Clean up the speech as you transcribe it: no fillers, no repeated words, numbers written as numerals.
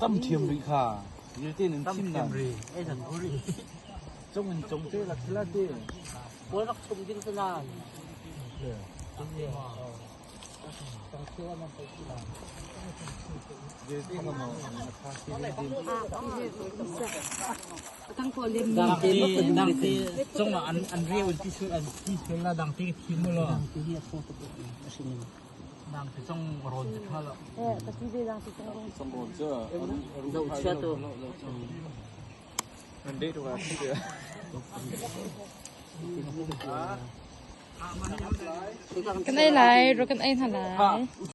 Tam thiam rih kha. Vialte nan thim na. Cung in cung te la thila te. Kawl rak chum ding sanan. Dangti cungah an riau in ti an ti thil la dangti ka thim lo. Dangti cong rawn ti tha lo. Zohchia tu. Nan deh tu ka thi te. Kan ei lai, ro kan ei hna lai.